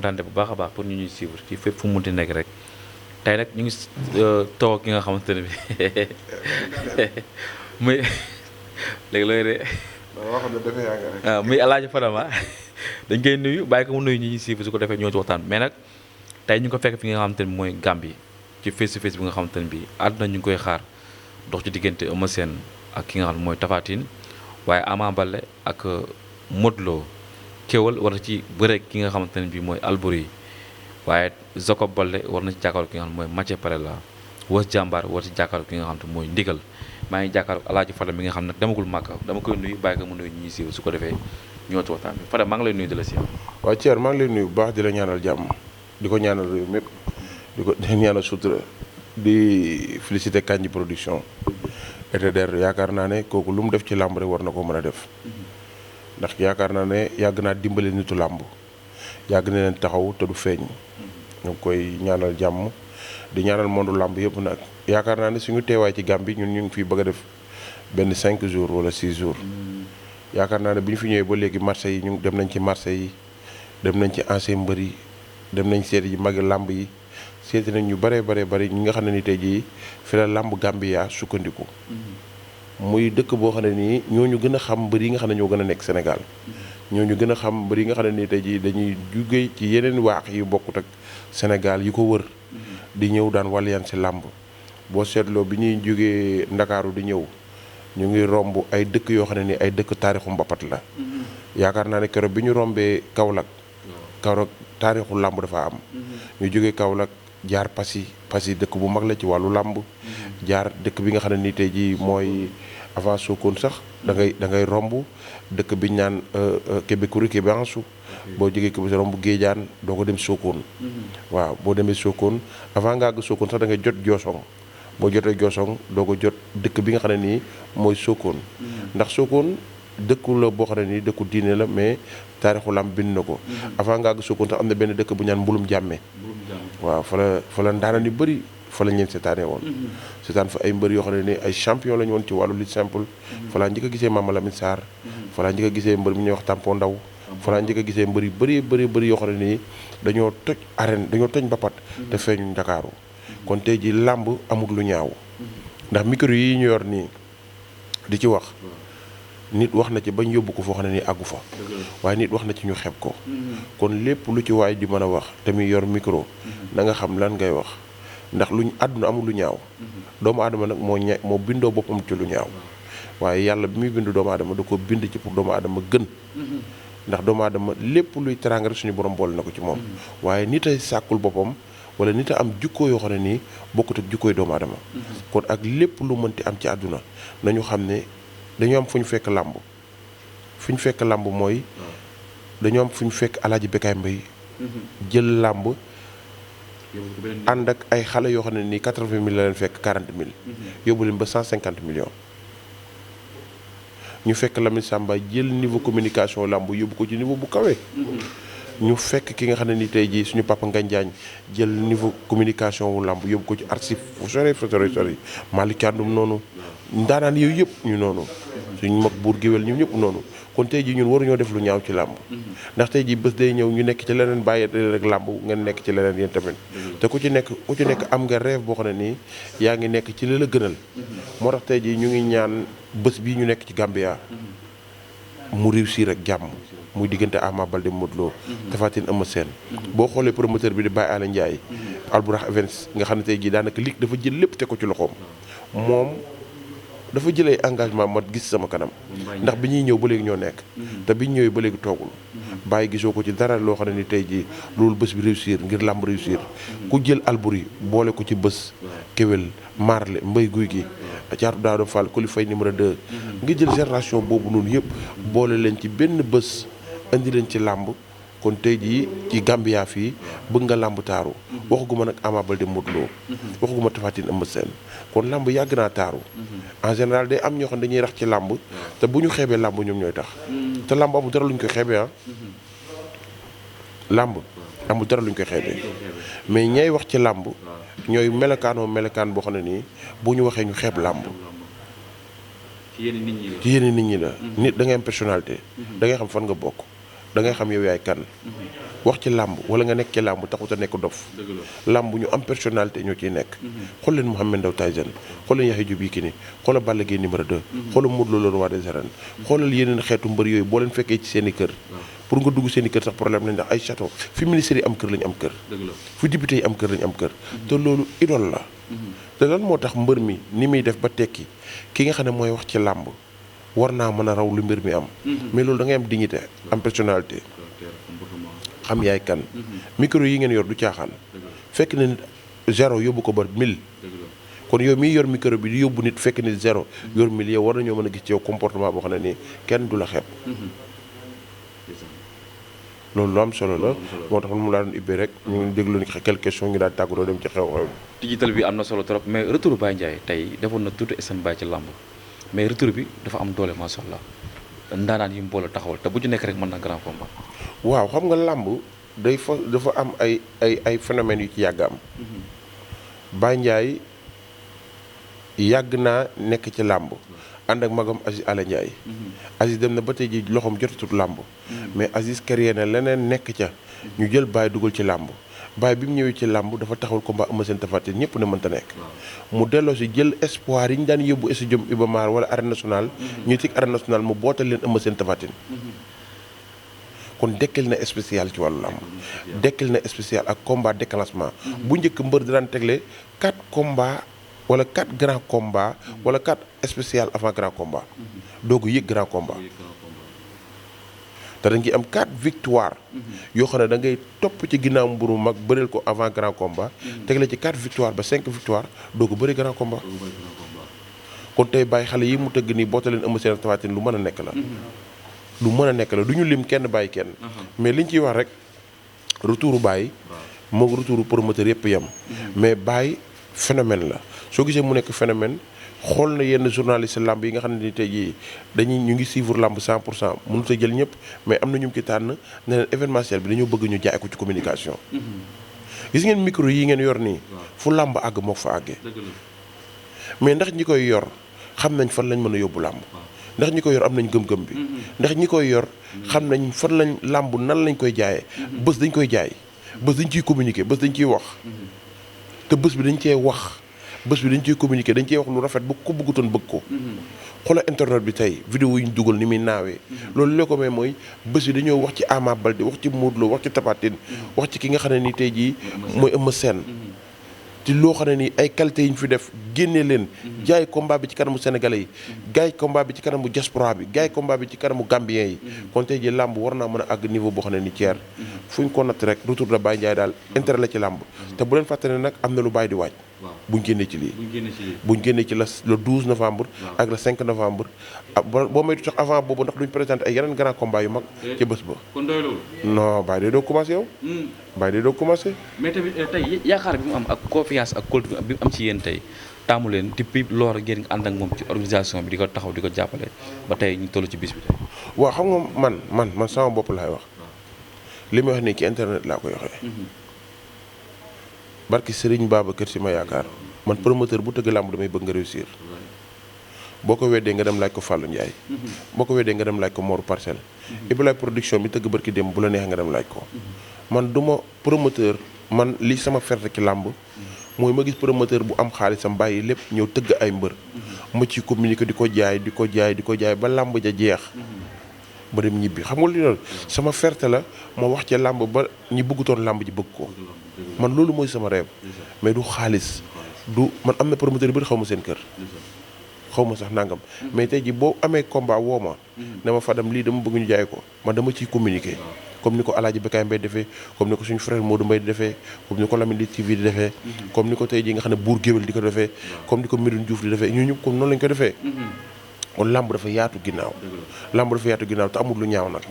kontaante bu baax a baax pour ñu ñuy suivre ci fépp fu mu munti nekk rek tey nag ñu ngi toog ki nga xamante ne bi muy léegi looy de waaw muy Alaaji Fadama dañ koy nuyu bàyyi ko mu nuyu ñi ñuy suivre su ko defee ñoo ci waxtaan mais nag tey ñu ngi ko fekk fi nga xamante ne mooy Gambie ci face to face bi nga xamante ne bi àdduna ñu ngi koy xaar dox ci diggante Eumeu Sène ak ki nga xam ne mooy Tapha Tine waaye Ama Baldé ak Modou Lo Kéwal war na ci bëre ki nga xamante ne bii mooy Albouri waaye Jacob Baldé war na ci jàkkaarloo ki nga xam ne mooy Mathieu Parella Wës Jàmbaar war ci jàkkaarloo ki nga xam ne mooy Ndigal maa ngi jàkkaarloo Alaaji Fadam mi nga xam ne demagul Màkka dama koy nuyu bàyyi ko mu nuyu ñuy siiw su ko defee ñoo ci waxtaan bi Fadam maa ngi lay nuyu di la siiw. waaw Thierno maa ngi lay nuyu bu baax di la ñaanal jàmm di ko ñaanal réew mépp di ko ñaanal sutura di féliciter Kandji production ETDR yaakaar naa ne kooku lu mu def ci làmb rek war na ko mën a def ndax yaakaar naa ne yàgg naa dimbale nitu làmb yàgg na leen taxaw te du feeñ ñu koy ñaanal jàmm di ñaanal monde làmb yëpp nag yaakaar naa ne suñu teewaay ci Gambie ñun ñu ngi fii bëgg a def benn 5 jours wala 6 jours yaakaar naa ne bi ñu fi ñëwee ba léegi marché yi ñu dem nañ ci marché yi dem nañ ci ancien mbër yi dem nañ seeti yi magi làmb yi seeti nañ ñu bare ñi nga xam ne ni tey jii fi la làmb Gambia sukkandiku muy dëkk boo xam ne nii ñooñu gën a xam mbër yi nga xam ne ñoo gën a nekk Sénégal ñooñu gën a xam mbër yi nga xam ne nii tey jii dañuy jugee ci yeneen waax yu bokkut ak Sénégal yi ko wër di ñëw daan wàlliyaan si làmb boo seetloo bi ñuy jógee Ndakaaru di ñëw ñu ngi romb ay dëkk yoo xam ne nii ay dëkk taarixu mbapat la yaakaar naa ne keroog bi ñu rombee Kaolack taarixu làmb dafa am ñu jógee Kaolack jaar Passy dëkk bu mag la ci wàllu làmb jaar dëkk bi nga xam ne nii tey jii mooy avant Sokone sax da ngay romb dëkk bi ñu naan Kébécouri Kébéansu boo jógee Kébé romb Géejaan doo ko dem Sokone waaw boo demee Sokone avant nga àgg Sokone sax da ngay jot Joosong boo jotee Joosong doo ko jot dëkk bi nga xam ne nii mooy Sokone ndax Sokone dëkku la boo xam ne nii dëkku diine la mais taarixu làmb bind na ko avant nga àgg Sokone sax am na benn dëkk bu ñaan Mbulum Jàmme waaw fa la ndaanaan yu bëri fa lañ leen seetaanee woon seetaan fa ay mbër yoo xam ne ni ay champion lañu woon ci wàllu lutte simple fa laa njëkk a gisee Mama Lamine Sarr fa laa njëkk a gisee mbër mi ñuy wax Tampon Ndaw fa laa njëkk a gisee mbër yu bëri yoo xam ne nii dañoo toj arène dañoo toj mbapat te feeñu Ndakaaru kon tey ji làmb amul lu ñaaw ndax micro yi ñu yor nii di ci wax nit wax na ci bañ yóbbu ko foo xam ne nii àggu fa waaye nit wax na ci ñu xeeb ko kon lépp lu ci waay di mën a wax te muy yor micro na nga xam lan ngay wax ndax luñ àdduna amul lu ñaaw doomu aadama nag moo bindoo boppam ci lu ñaaw waaye yàlla bi muy bind doomu aadama da ko bind ci pour doomu aadama gën ndax doomu aadama lépp luy teraanga rek suñu borom boole na ko ci moom waaye nit ay sàkkul boppam wala nit a am jukkoo yoo xam ne nii bokkut ak jukkooy doomu aadama kon ak lépp lu mënti am ci àdduna nañu xam ne dañu am fu ñu fekk làmb mooy dañu am fu ñu fekk Alaaji Bekaay Mbay jël làmb ànd ak ay xale yoo xam ne nii 80 000 la leen fekk 40 000 yóbbu leen ba 150 millions ñu fekk Lamine Samba jël niveau communication làmb yóbbu ko ci niveau bu kawe ñu fekk ki nga xam ne ni tey jii suñu papa Ngagne Diagne jël niveau communication wu làmb yóbbu ko ci archive fu sori Malick Thiandoum noonu ndaanaan yooyu yëpp ñu noonu suñu mag buur géwél ñu ñëpp noonu kon tey jii ñun waruñoo def lu ñaaw ci làmb ndax tey jii bés day ñëw ñu nekk ci leneen bàyyi rek làmb ngeen nekk ci leneen yéen tamit te ku ci nekk am nga rêve boo xam ne nii yaa ngi nekk ci li la gënal moo tax tey jii ñu ngi ñaan bés bii ñu nekk ci Gambia mu réussir ak jàmm muy diggante Ama Baldé Modou Lo Tapha Tine Eumeu Sène boo xoolee promoteur bi di Baye Alé Ndiaye Albourakh Events nga xam ne tey jii daanaka lig dafa jël lépp te ko ci loxoom moom dafa jëlee engagement ma gis sama kanam ndax bi ñuy ñëw ba léegi ñoo nekk te bi ñu ñëwee ba léegi toogul bàyyi gisoo ko ci dara loo xam ne ni tey jii loolu bés bi réussir ngir làmb réussir ku jël Albouri boole ko ci bés Kéwél Marley Mbay Guy gi Caatu Daado Fall Koli Fay numéro 2 nga jël génération boobu noonu yëpp boole leen ci benn bés indi leen ci làmb kon tey jii ci Gambia fii bëgg nga làmb taaru waxaguma nag Ama Baldé Modou Lo waxaguma Tapha Tine Eumeu Sène kon làmb yàgg naa taaru en général day am ñoo xam ne dañuy rax ci làmb te bu ñu xeebee làmb ñoom ñooy tax te làmb amul dara lu ñu koy xeebee làmb amul dara lu ñu koy xeebee mais ñay wax ci làmb ñooy melokaan boo xam ne nii bu ñu waxee ñu xeeb làmb ci yenn nit ñi la nit da ngay am personnalité da ngay xam fan nga bokk da ngay xam yow yaay kan. wax ci làmb wala nga nekk ci làmb taxut a nekk dof. làmb ñu am personnalité ñoo ciy nekk. xool leen Mouhamed Ndao Tyson xool leen Yaxya Jóob Yékini xoolal Balla Gaye numéro 2. xoolal Modou Lô le roi des arènes. xoolal yeneen xeetu mbër yooyu boo leen fekkee ci seen i kër. pour nga dugg seen i kër sax problème lañ ndax ay château fi ministère yi am kër lañ am kër. fi député yi am kër lañ am kër. te loolu idole la. te lan moo tax mbër mi ni muy def ba tekki ki nga xam ne mooy wax ci làmb war naa mën a raw lu mbir mi am. mais loolu da ngay am dignité am personnalité. xam yaay kan. micro yi ngeen yor du caaxaan. fekk na nit 0 yóbbu ko ba 1000. kon yow miy yor micro bi di yóbbu nit fekk nit 0 yor 1000 yow war nañoo mën a gis ci yow comportement boo xam ne nii kenn du la xeeb. loolu lu am solo la moo tax mu laa doon ubbee rek ñu ngi déglu quelques questions ñu daal tàggatoo dem ci xew-xew bi. digital bi am na solo trop mais retour Baye Ndiaye tey defoon na tuuti SN Baye ci làmb mais retour bi dafa am doole macha allah ndaanaan yi mu boole taxawal te bu ci nekk rek mën na grand combat. waaw xam nga làmb dafa am ay phénomènes yu ci yàgg am. Baye Ndiaye yàgg naa nekk ci làmb. ànd ak magam Aziz Ala Ndiaye. Aziz dem na ba tey ji loxoom jotatut làmb. mais Aziz créé na leneen nekk ca. ñu jël Baye dugal ci làmb. Baye bi mu ñëwee ci làmb dafa taxawal combat Eumeu Sène Tapha Tine ñëpp ne mënta nekk. mu delloo si jël espoir yi ñu daan yóbbu stade Iba Mar wala arène nationale. ñuy tig arène nationale mu bootal leen Eumeu Sène Tapha Tine. kon dekkil na spécial ci wàllu làmb. dekkil na spécial ak combat déclenchement. bu njëkk mbër daan tegle 4 combats. wala 4 grands combats wala 4 spécial avant grand combat doogu yëg grand combat te dañ ciy am 4 victoires yoo xam ne da ngay topp ci ginnaaw mburu mag bëreel ko avant grand combat tegle ci 4 victoires ba 5 victoires doogu bëri grand combat kon tey bàyyi xale yi mu tëgg nii boota leen Eumeu Sène Tapha Tine lu mën a nekk la lu mën a nekk la du ñu lim kenn bàyyi kenn mais liñ ciy wax rek retouru Baye moog retouru promoteur yëpp yem mais Baye phénomène la soo gisee mu nekk phénomène xool na yenn journaliste làmb yi nga xam ne ni tey jii ñu ngi suivre làmb 100% mënut a jël ñëpp mais am na ñu ci tànn ne leen événementiel bi dañoo bëgg ñu jaay ko ci communication. gis ngeen micro yi ngeen yor nii. fu làmb àgg moo fa àggee. mais ndax ñi koy yor xam nañ fan lañ mën a yóbbu làmb. ndax ñi koy yor am nañ gëm-gëm bi. ndax ñi koy yor xam nañ fan lañ làmb nan lañ koy jaayee. bés dañ koy jaay bés dañ ciy communiquer bés dañ ciy wax. te bés bi dañ cee wax. bés bi dañ ciy communiquer dañ ciy wax lu rafet bu ko bëggutoon bëgg ko. xoolal internet bi tey vidéo yi ñu dugal ni muy naawee. loolu li ko may mooy bés bi dañoo wax ci Ama Baldé wax ci Modou Lô wax ci Tapha Tine wax ci ki nga xam ne ni tey jii mooy Eumeu Sène. ci loo xam ne ni ay qualité yi ñu fi def génne leen. jaay combat bi ci kanamu sénégalais yi. gaay combat bi ci kanamu diaspora bi gaay combat bi ci kanamu gambien yi. kon tey jii làmb war naa mën a àgg niveau boo xam ne ni ceer fu ñu ko natt rek retour de Baye Ndiaye daal intérêt la ci làmb. te bu leen fàtte ne nag am na lu Baye di waaj. buñ génnee ci lii buñ génnee ci le 12 novembre ak le 5 novembre boo maytu sax avant boobu ndax duñ présenté ay yeneen grand combat yu mag ci bés ba kon doy loolu non Baye day doog commencé yow Baye day doog commencé mais tamit tey yaakaar bi mu am ak confiance ak kóolute bi mu am ci yéen tey taamu leen depuis loolu ngeen ànd ak moom ci organisation bi di ko taxaw di ko jàppale ba tey ñu toll ci bis bi tey waaw xam nga man sama bopp laay wax li may wax nii ci internet laa koy waxee barki Serigne Babacar Sy ma yaakaar man promoteur bu tëgg làmb damay bëgg nga réussir boo ko weddee nga dem laaj ko Fallou Ndiaye boo ko weddee nga dem laaj ko Mor Parcelle Ibrahima production bi tëgg barki dem bu la neex nga dem laaj ko man du ma promoteur man li sama ferte ci làmb mooy ma gis promoteur bu am xaalisam bàyyi lépp ñëw tëgg ay mbër ma ci communiqué di ko jaay ba làmb ja jeex ba dem ñibbi xam nga li loolu sama ferte la ma wax ci làmb ba ñi bëggutoon làmb ji bëgg ko man loolu mooy sama rêve mais du xaalis du man am na promoteur yu bëri xaw ma seen kër xaw ma sax nangam mais tey ji boo amee combat woo ma ne ma Fadam lii dama bëgg ñu jaay ko man dama ciy communiquer comme ni ko Alaaji Bekaay Mbaye defee comme ni ko suñu frère Modou Mbaye di defee comme ni ko Lamine TV di defee comme ni ko tey ji nga xam ne Buur Géwél di ko defee comme ni ko Medoune Diouf di defee ñu ñëpp comme noonu lañ ko defee kon làmb dafa yaatu ginnaaw te amul lu ñaaw nag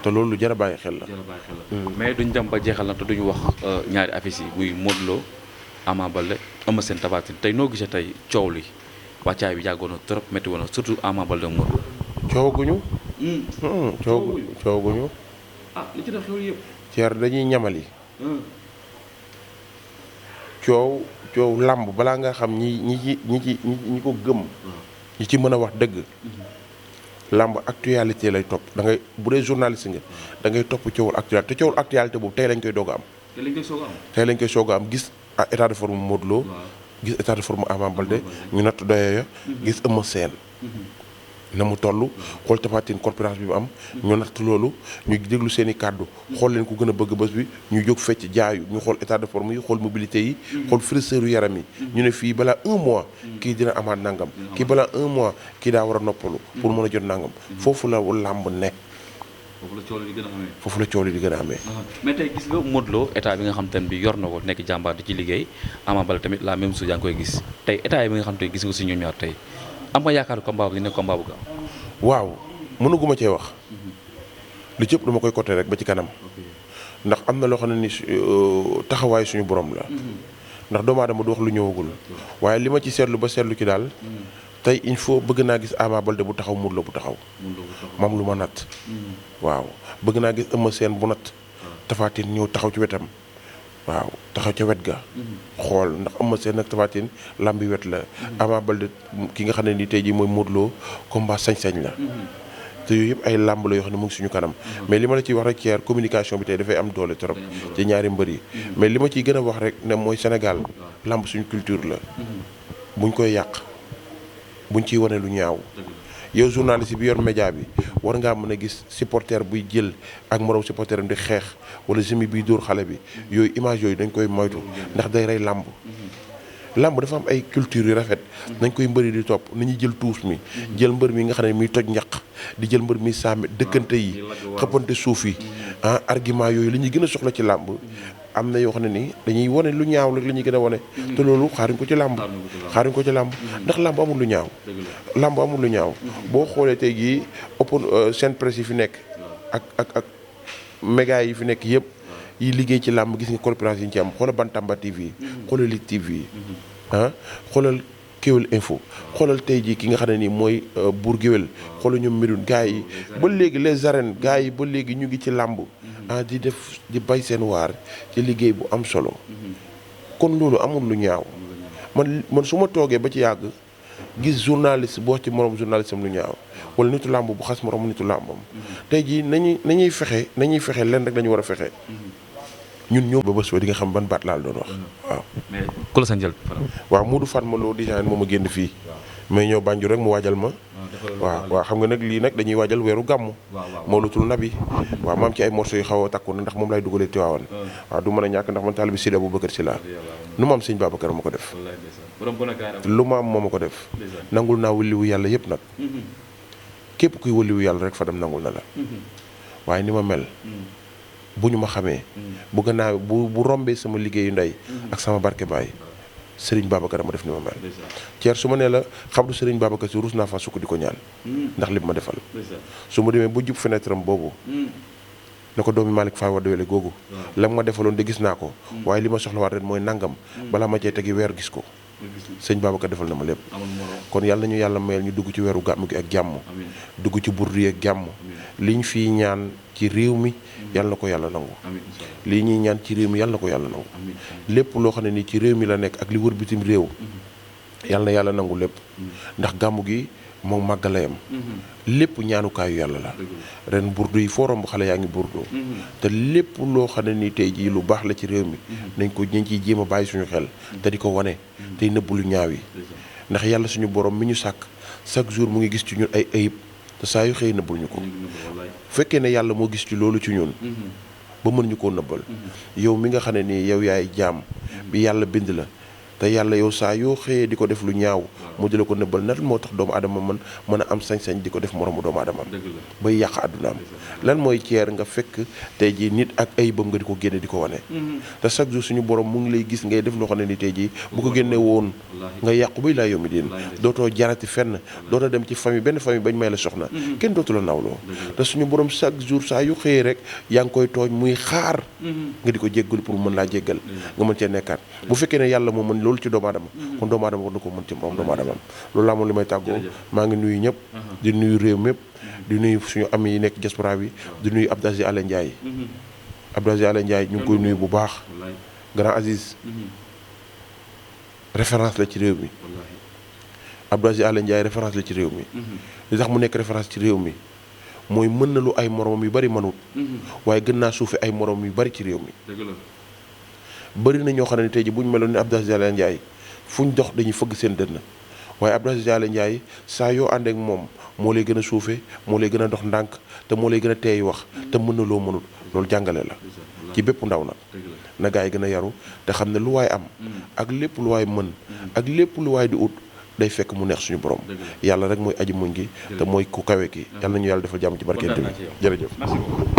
te loolu lu jar a bàyyi xel la mais duñ dem ba jeexal na te duñu wax ñaari affiches yi muy Modou Lô Ama Baldé Eumeu Sène Tapha Tine tey noo gisee tey coow li wàccaay bi yàggoon na trop métti woon na surtout Ama Baldé Modou Lô coowaguñu li ci def xew yëpp ceer dañuy ñamali coow làmb balaa nga xam ñi ko gëm ñi ci mën a wax dëgg làmb actualité lay topp da ngay bu dee journaliste nga da ngay topp coowul actualité te coowul actualité boobu tey lañ koy doog a am. tey lañ koy soog a am gis état de forme Modou Lo. gis état de forme Ama Baldé ñu natt doyoo gis Eumeu Sène na mu toll xool Tapha Tine corpulence bi mu am ñu natt loolu ñu déglu seen i kàddu xool leen ku gën a bëgg bés bi ñu jóg fecc jaayu ñu xool état de forme yi xool mobilité yi xool fraîcheur yaram yi ñu ne fii balaa 1 mois kii dina amaat nangam kii balaa 1 mois kii daa war a noppalu pour mën a jot nangam foofu la làmb ne foofu la coow li di gën a amee. foofu la coow li di gën a amee. mais tey gis nga Modou Lo état bi nga xam te ne bi yor na ko nekk jàmbaar di ci liggéey Ama Baldé tamit la même chose yaa ngi koy gis tey état yi bi nga xam te gis nga si ñoom ñaar tey am nga yaakaar combat bi dina combat bu gaaw. waaw mënuguma cee wax. li cëpp dama koy côté rek ba ci kanam. ndax am na loo xam ne ni taxawaay suñu borom la. ndax doomu aadama du wax lu ñëwagul. waaye li ma ci seetlu ba seetlu ci daal. tey il faut bëgg naa gis Ama Baldé bu taxaw Modou Lo bu taxaw. moom lu ma natt. waaw bëgg naa gis Eumeu Sène bu natt. Tapha Tine ñëw taxaw ci wetam. waaw taxaw ca wet ga. xool ndax Eumeu Sène ak Tapha Tine lambi wet la. Ama Baldé ki nga xam ne ni tey jii mooy Modou Lo combat sañ-sañ la. te yooyu yëpp ay làmb la yoo xam ne mu ngi suñu kanam. mais li ma la ciy wax rek ci communication bi tey dafay am doole trop. ci ñaari mbër yi. mais li ma ciy gën a wax rek ne mooy Sénégal làmb suñu culture la. buñ koy yàq. buñ ciy wane lu ñaaw yow journaliste bi yor média bi war ngaa mën a gis supporter buy jël ak moroom supporter am di xeex wala jëmi biy dóor xale bi yooyu image yooyu dañ koy moytu ndax day rey làmb làmb dafa am ay culture yu rafet nañ koy mbëri di topp nañuy jël tuus mi jël mbër mi nga xam ne muy toj njaq di jël mbër mi sàmme dëkkante yi xëppante suuf yi argument yooyu li ñuy gën a soxla ci làmb am na yoo xam ne nii dañuy wane lu ñaaw rek la ñuy gën a wane te loolu xaaruñ ko ci làmb ndax làmb amul lu ñaaw làmb amul lu ñaaw boo xoolee tey jii open seen presse yi fi nekk ak méga yi fi nekk yëpp yi liggéey ci làmb gis nga corporation yi ñu ci am xoolal Bantamba TV xoolal Lutte TV xoolal Kewel Info xoolal tey jii ki nga xam ne nii mooy Bour Gueweul xoolal ñoom Médoune gars yi ba léegi les arènes gars yi ba léegi ñu ngi ci làmb di def di bay seen waar ci liggéey bu am solo kon loolu amul lu ñaaw man su ma toogee ba ci yàgg gis journaliste bu wax ci moroom journaliste am lu ñaaw wala nitu làmb bu xas moroom nitu làmbam tey jii nañuy fexe leen rek dañu war a fexe ñun ñëw ba bés ba di nga xam ban baat laal doon wax waaw. mais ku la sa njël. waaw Modou Fatma Lo design moom a génn fii. may ñëw Banjul rek mu waajal ma. waaw xam nga nag lii nag dañuy waajal weeru gàmmu. Mawlatul Nabi. waaw maam ci ay morceaux yu xaw a takku na ndax moom lay dugalee Tiwaawan. waaw du mën a ñàkk ndax man taalibe Sidi Aboubacar Si laa. lu ma am sëñ Babacar ma ko def. lu ma am moo ma ko def. nangul naa wëliwu yàlla yëpp nag. képp kuy wëliwu yàlla rek fa dem nangul na la. waaye ni ma mel. bu ñu ma xamee bu gannaaw bu rombee sama liggéeyu ndey ak sama barke baay Serigne Babacar ma def ni ma mel ceer su ma nee la xam du Serigne Babacar si ruus naa fa sukk di ko ñaan ndax li ma defal su ma demee bu jub fenêtre am boobu ne ko doomi Malick Faye Wadda Wele googu la ma defaloon de gis naa ko waaye li ma soxlawaat ren mooy nangam balaa ma cee tegi weer gis ko sëñ Babacar defal na ma lépp kon yàlla nañu yàlla mayal ñu dugg ci weeru gàmmu gi ak jàmm dugg ci burdu yi ak jàmm liñ fii ñaan ci réew mi yàlla na ko yàlla nangu lii ñuy ñaan ci réew mi yàlla na ko yàlla nangu lépp loo xam ne nii ci réew mi la nekk ak li wër bitim réew yàlla na yàlla nangu lépp ndax gàmmu gi moom màggalayam lépp ñaanukaayu yàlla la ren burdu yi foo romb xale yaa ngi burdu te lépp loo xam ne nii tey jii lu baax la ci réew mi nañ ciy jéem a bàyyi suñu xel te di ko wane tey nëbb lu ñaaw yi ndax yàlla suñu borom mi ñu sàkk chaque jour mu ngi gis ci ñun ay ayib te saa yu xëy nëbbul ñu ko fekkee ne yàlla moo gis ci loolu ci ñun ba mën ñu koo nëbbal yow mi nga xam ne nii yow yaay jaam bi yàlla bind la te yàlla yow saa yoo xëyee di ko def lu ñaaw mu di la ko nëbbal nan moo tax doomu adama mën a am sañ-sañ di ko def moromu doomu adama bay yàq àddunaam lan mooy ceer nga fekk tey jii nit ak ay bam nga di ko génne di ko wane te chaque jour suñu borom mu ngi lay gis ngay def loo xam ne ni tey jii bu ko génne woon nga yàqu bay laa yombi diin dootoo jarati fenn dootoo dem ci famille benn famille bañ may la soxna kenn dootu la nawloo te suñu borom chaque jour saa yu xëyee rek yaa ngi koy tooñ muy xaar nga di ko jéggal pour mën laa jéggal nga mën cee nekkaat bu fekkee ne yàlla moo mën loolu ci doomu adama kon doomu adama war na ko mën ci moom doomu adama loolu laa moom li may tàggoo maa ngi nuyu ñëpp di nuyu réew mépp di nuyu suñu am yi nekk diaspora bi di nuyu Abdou Aziz Ala Ndiaye Abdou Aziz Ala Ndiaye ñu ngi koy nuyu bu baax grand Aziz référence la ci réew mi Abdou Aziz Aly Ndiaye référence la ci réew mi. li tax mu nekk référence ci réew mi mooy mën na lu ay morom yu bari mënut. waaye gën naa suufe ay morom yu bari ci réew mi. dëgg la. bëri na ñoo xam ne tey ji bu ñu meloon ni Abdou Aziz Aly Ndiaye fu ñu dox dañuy fëgg seen dënn waaye Abdou Aziz Aly Ndiaye saa yoo ànd ak moom moo lay gën a suufe moo lay gën a dox ndànk te moo lay gën a teey wax te mën na loo mënul loolu jàngale la ci bépp ndaw nag na gaa yi gën a yaru te xam ne lu waay am ak lépp lu waay mën ak lépp lu waay di ut day fekk mu neex suñu borom yàlla rek mooy aji muñ gi te mooy ku kawe ki yàlla nañu yàlla defal jàmm ci barkeente bi jërëjëf.